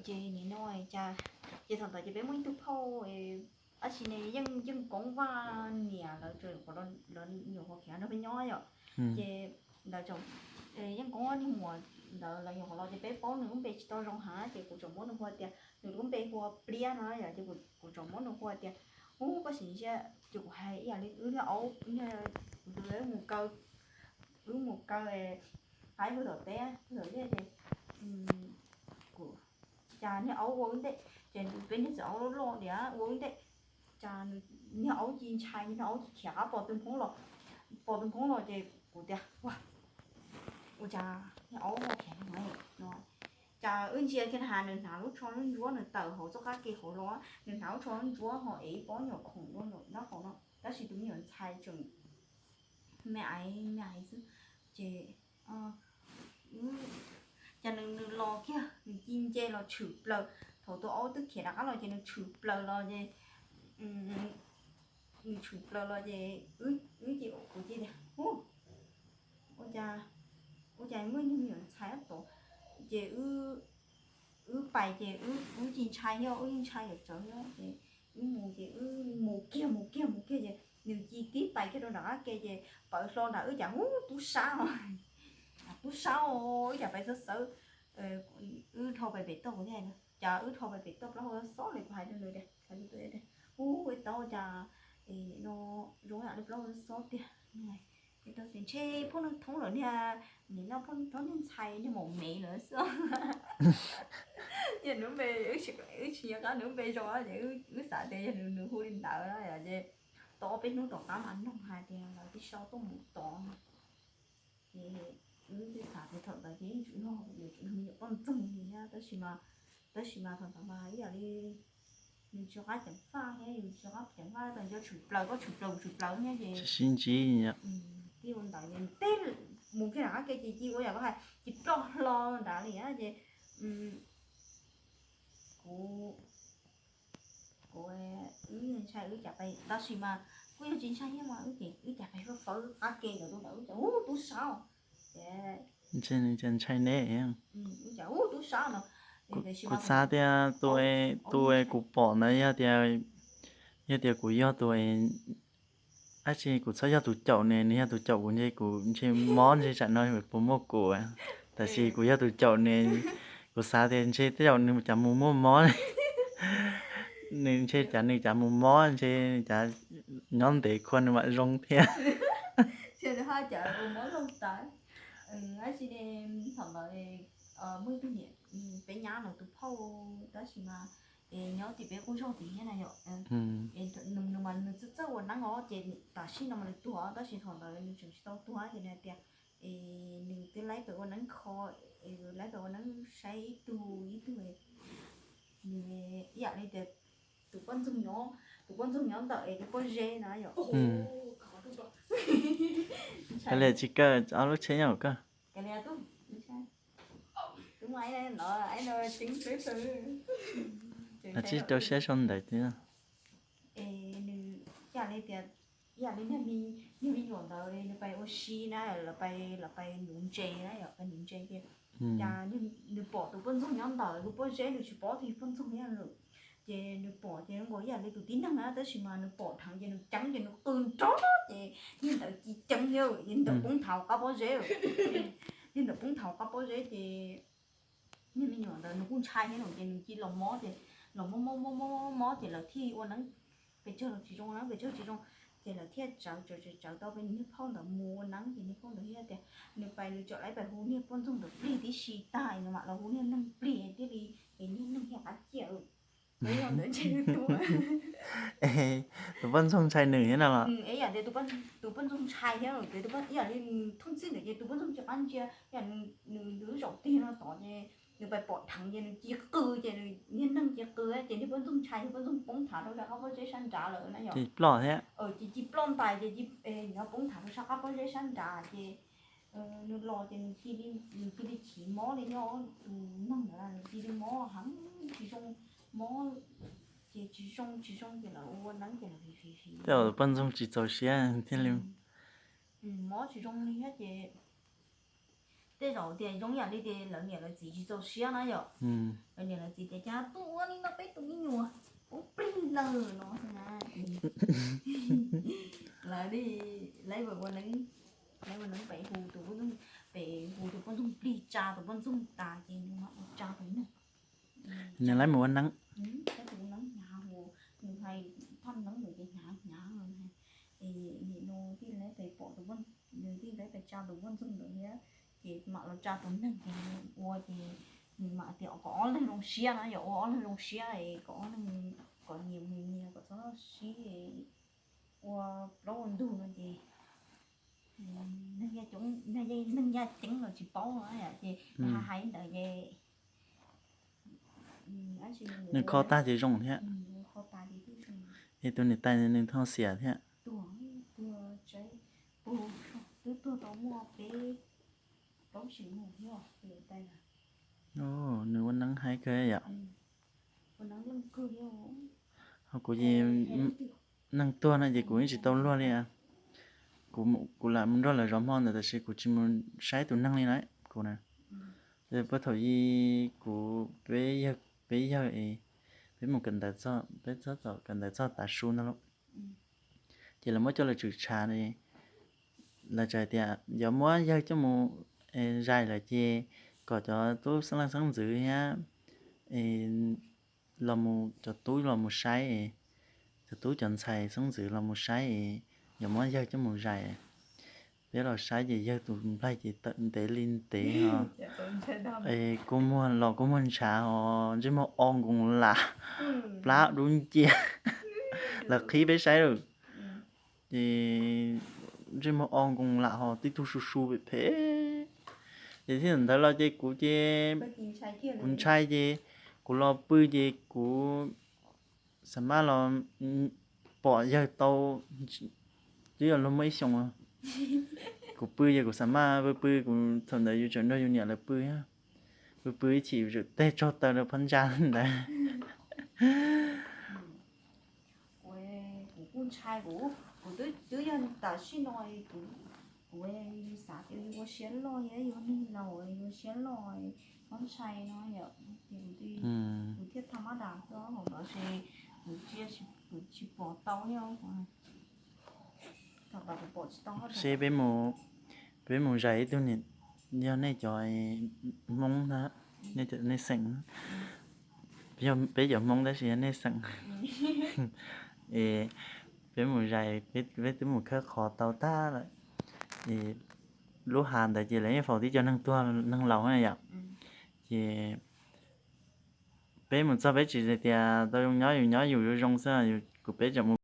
Ces nim no cas, ces thaum ntawd ces peb muaj ib tug phauj, tab sis ne yeej, yeej Koob Vaj niam lawv, lawv nyuam qhuav khiav nrog peb nyob yom. Ces ntawd, yeej Koob Vaj niag muam ntawd lawv nyuam qhuav los ces peb paub nws lub npe tsis tau zoo heev ces kuv tseem muab nws hu tias, nws lub npe hu ua Pliab no yom, ces kuv tseem muab nws hu tias, ub, koj sim ntsia, ces kuv hais ib yam li wb niag aub, kuv tus mus kaw, wb mus kaw qaib puag tom teb puag tom liaj ces cas niag aub ua wb ntej, ces peb niag txiv aub loj loj tias ua wb ntej, cas niag aub ci ntshai, niag aub ci khiav qab pos tus phoob los, pos tus phoob los ces kuv tias, ua, ua cas niag aub ua khiav no, cas wb ntsia kiag na has nws hnav lub tsho ntsuab, nws tawm hauv txoj qab ke hauv los, nws hnav lub tsho ntsuab ho ev ib pob nyuam khoom dua nraub qaum no, tab sis tus me nyuam ntxhais tseem me aiv me aiv xwb. Ces cas nws, nws los kiag nws ci nce los tshwm plaws, thaum tus aub twb khiav rov qab los ces nws tshwm plaws los ces, nws tshwm plaws los ces wb ces kuv cia tias, ua cas, ua cas muaj ib tug me nyuam ntxhais ob tod, ces wb pais ces wb ci ntshai thiab, wb yeej ntshai yam tsawv thiab ces wb mus ces wb mus kiag mus kiag mus kiag ces nws ci tib pais kiag rau nram qab ke ces pawv hlo nram wb cas ub tub sab os, tub sab os, wb cas pais xawv xawv, wb dhau pais pem toj kuv thiaj hais, cas wb dhau pais pem toj plaub hau xob li kuv hais rau nws tias, ub, ib tau cas no zoo yam li plaub hau xob tiag. Ib tau tias ntshe phauj Neej Thoob lawm niag, nim no phauj Neej Thoob niag ntxhais niag maum me lawm xwb. Yog nws lub npe, wb tsis nco qab nws lub npe zoo ces wb xav tias yog nws hu li ntawd na yom, ces tau ob peb hnub tom qab mas noog hais tias lawv twb sau tuaj mus tod. Ces wb twb xav tias thaum ntawd ces yeej tseem yog, yuav tseem yog me nyuam poj ntxoog li thiab, tab sis mas, tab sis mas thaum ntawd mas ib yam li nws tsis nco qab ceev faj thiab, yus tsis nco qab ceev faj, tau nco tshwm plaws, koj tshwm plaws kuv tshwm plaws thiab ces sib ntsib, tib ua ntawd ces teb mus kiag nram qab ke ces ci ua yam koj hais ces ploj hlo nrad li ces kuv, kuv, wb ntshai wb cas pais, tab sis mas kuj yog tsis ntshai thiab mas wb ces wb cas pais fawb fawb qab ke ntawd rau ntawd wb cas ub tub sab ces ntshe nws cas ntshai ne. Wb cas ub tub sab no, kuv xav tias tus, tus kuv pom ntawd yog tias, yog tias kuv yog tus, ab tsi kuv txhob yog tus caum ne, nws yog tus caum kuv ntshe kuv ntshe mob ntshe tsam no puas muaj kuv, tab sis kuv yog tus caum ne, kuv xav tias ntshe tej zaum nws cas mus muaj mob, nws ntshe cas nws cas mus mob ntshe cas nyob ntev khua nws mam zoo thiab. Tab sis thaum ntawd muaj ib tug niam, peb nyab lawv tus phauj, tab sis mas nyob tim peb qub zog tim thiab na yom. Nws mas nws txawj txawj ua neeb os, ces tam sim no mas nws tuag, tab sis thaum ntawd nws tseem tsis tau tuag ces nws hais tias nws twb laib pem ua neeb kho, laib pem ua neeb saib ib tug ib tug, nws ib yam li tias tus poj ntxoog nyob, tus poj ntxoog nyob ntawm es tus pob zeb na yom. Kav liam tsis kawg, ob lub tsheb nyob hauv koj. Tsis rau siab sau ntawd tiag. Nws ib yam li tias, ib yam li niag me nyuam ntawd nws pais ua si na, lawv pais, lawv pais nuv ntses na yom, pais nuv ntses ces cas nws pom tus poj ntxoog nyob ntawm tus pob zeb, nws tsis pom tus poj ntxoog nyob lawm. Ces nws pom ces nkaus ib yam li tus tib neeg na, tab sis mas nws pom dheev ces nws ceeb ces nws qw nrov ces niag ntawd ci ceeb thiab ces ntawd poob nthav qab pob zeb. Niag ntawd poob nthav qab pob zeb ces niag me nyuam ntawd nws kuj ntshai thiab no ces nws cia los mob ces los mob mob mob mob mob ces lawv thiaj ua neeb pes tsawg los tsis zoo, neeb pes tsawg tsis zoo ces lawv thiaj tsawv tsawv tsawv tsawv tau peb niag phauj ntawd mus ua neeb ces niag phauj ntawd thiaj tias nws pais, nws tsom laib pais hu niag poj ntxoog ntawd plig tib si tag nws mam los hu niag neeg plig thiaj li, es niag neeg thiaj qab ciaj. Ntawd ntshe nws tuag. Tus poj ntxoog ntshai nws thiab no los? Ib yam tias tus poj ntxoog ntshai thiab, ib yam li thooj txhij ntawd ces tus poj ntxoog tsis qab ntsia, ib yam nws lub zaum tig no tod ces nws pais pom dheev ces nws ci qw ces nws niag neeg ci qw ces niag poj ntxoog ntshai, niag poj ntxoog poob nthav rau sab qab pob zeb sab nrad lawm na yom. Ploj thiab. Ces ci ploj ntais ces nws poob nthav rau sab qab pob zeb sab nrad ces nws los ces nws cia li, nws cia li chim mob li nyob tus neeg ntawd, nws cia li mob heev tsis zoo, mob ces tsis zoo tsis zoo ces lawv ua neeb ces lawv fiv fiv fiv. Tej zaum poj ntxoog tsis txaus siab thiaj li mob tsis zoo li thiab ces Tej zaum tias zoo yam li tias lawv niam lawv txiv tsis txaus siab na yom. Lawv niam lawv txiv tias cas tuaj ua li no peb tus me nyuam, ua plig lawm no xwb na. Lawv, lawv ua neeb, lawv ua neeb pem hu tus poj ntxoog, pem hu tus poj ntxoog plig tsa tus poj ntxoog tas ces nws mam mus tsa tus neeg. Nws lawv mus ua neeb, tus neeb hnyav hu, nws hais thaj neeb ntawd ces hnyav hnyav no, es nim no tij laug pem pom tus, nws tij laug pem tsa tus poj ntxoog ntawd thiab, ces mam los tsa tus neeg ces ua ces nws mam tias kom ob leeg zoo siab na yom, ua ob leeg zoo siab es kom ob leeg kom nyias mus nyias kom txhob sib ua plaub ua ntug no ces neeg yaj ceeb los tsis paub no ces nws hais hais ntawd ces nws kho tag ces zoo thiab. Es tus niam tais nws ho xiam thiab. Twb tuag tau muaj peb plaub xyoos mus thiab. Nws ua neeb haib kawg yom. Ho kuv ces neeg tuag no ces kuv yeej tsis tau luag li. Kuv lam mus nrog lawv zov hmo ntawd tab sis kuv tsis mus saib tus neeg li na kuv na. Puag thaum ub kuv peb yawg, peb yawg es peb mus kawm ntawv txog, peb txhob txaum kawm ntawv txog tav su ntag lauj. Ces lawv muab coj los tshwm tshav, lawv txawm tias yuav muab yawg coj mus zais lawm ces kom cov tub xeeb leej xeeb ntxwv thiab los mus, cov tub los mus saib, cov tub cov ntxhais xeeb ntxwv los mus saib es yuav muab yawg coj mus zais. Peb los saib ces yawg tus nplaig ces tawm ntev li ntev ho, kua muag los kua muag ntshav ho, ntsej muag o nkoos lam, plab dub nciab, lawv qhib peb saib lawm. Ces ntsej muag o nkoos lam ho tib tug su su phem phem. Ces thaum ntawd los ces kuv ces kuv ntshai ces kuv los pw ces kuv xam maj los pom yawg tau, twb yog luag muaj ib xyoos. Kuv pw ces kuv xam maj pw pw, kuv thaum ntawd yus tseem nrog yus niam lawv pw, pw pw ib chim zawm teg tsaug taw rau phab ntsa ntawd. Kuv, kuv kuj ntshai, kuv, kuv twb, twb yog tam sim no kuv, kuv xav tias yus ua siab loj thiab yus neeg laus yus ua siab loj, txhob ntshai no yom. Ces kuv thiaj tha mab das xwb, hauv no ces kuv tsis pom tau li. Seb peb mus, peb mus zais ib tug, yog nej cov Hmoob ntag, nej xeem, peb cov Hmoob tab sis yog nej xeem. Es peb mus zais, peb twb mus khawb qhov tau tag lawm. Es lub hav ntawd ces lawv yeej faus tib co neeg tuag neeg laus na yom. Ces peb mus txog peb tsis tias tau zoo nyob, yus nyob yus zoo zoo xwb, kuv peb tseem mus